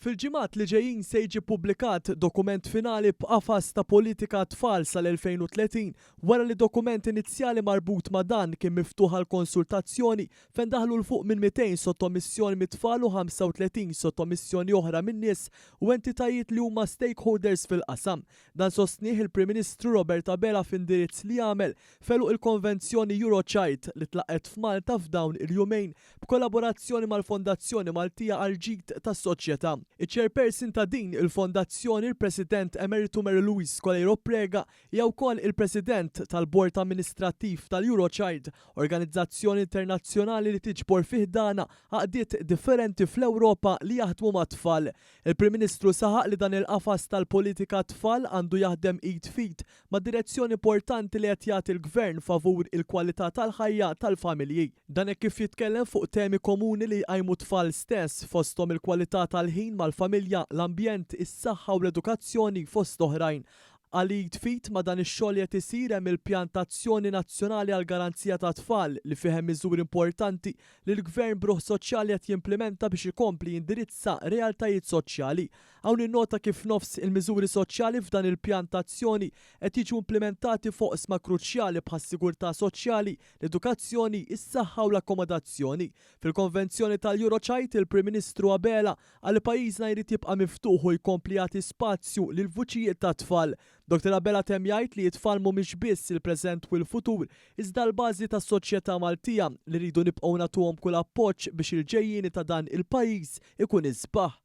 Fil-ġimgħat li ġejjin se jiġi ppubblikat dokument finali b'qafas ta' politika għat-tfal sal-2030 wara li dokument inizjali marbut ma' dan kien miftuħ għall-konsultazzjoni fejn daħlu 'l fuq minn 200 sottomissjoni mit-tfal u 35 sottomissjoni oħra minn nies u entitajiet li huma stakeholders fil-qasam. Dan sostnieh il-Prim Ministru Robert Abela f'indirizz li għamel f'għeluq il-Konvenzjoni Eurochild li tlaqqgħet f'Malta f'dawn il-jumejn b'kollaborazzjoni mal-Fondazzjoni Maltija għall-Ġid tas-Soċjetà. Iċ-Chairperson ta' din il-Fondazzjoni, il-President Emeritu Mary Louise Coleiro Prega, hija wkoll il-President tal-Bord Amministrattiv tal-Eurochild, organizzazzjoni internazzjonali li tiġbor fi ħdanha għaqdiet differenti fl-Ewropa li jaħdmu mat-tfal. Il-Prim Ministru saħaq li dan il-qafas tal-politika għat-tfal għandu jaħdem id f'id mad-direzzjoni importanti li qed jagħti l-Gvern favur il-kwalità tal-ħajja tal-familji. Dan hekk kif jitkellem fuq temi komuni li jqajmu t-tfal stess, fosthom il-kwalità tal-ħin mal-familja, l-ambjent, is-saħħa u l-edukazzjoni fost oħrajn. Qal li id f'id ma' dan ix-xogħol li qed isir hemm il-Pjan ta' Azzjoni Nazzjonali għall-Garanzija tat-Tfal li fih hemm miżuri importanti li l-Gvern b'ruħ soċjali qed jimplimenta biex ikompli jindirizza realtajiet soċjali. Hawn innota kif nofs il-miżuri soċjali f'dan il-pjan ta' azzjoni qed jiġu implimentati f'oqsma kruċjali bħas-sigurtà soċjali, l-edukazzjoni, is-saħħa u l-akkomodazzjoni. Fil-konvenzjoni tal-Eurochild, il-Prim Ministru Abela qal li pajjiżna jrid jibqa' miftuħ u jkompli jagħti spazju lill-vuċijiet tat-tfal. Dottor Abela temm jgħid li t-tfal mhumiex biss il-preżent u l-futur, iżda l-bażi tas-soċjetà Maltija li rridu nibqgħu nagħtuhom kull appoġġ biex il-ġejjieni ta' dan il-pajjiż ikun isbaħ.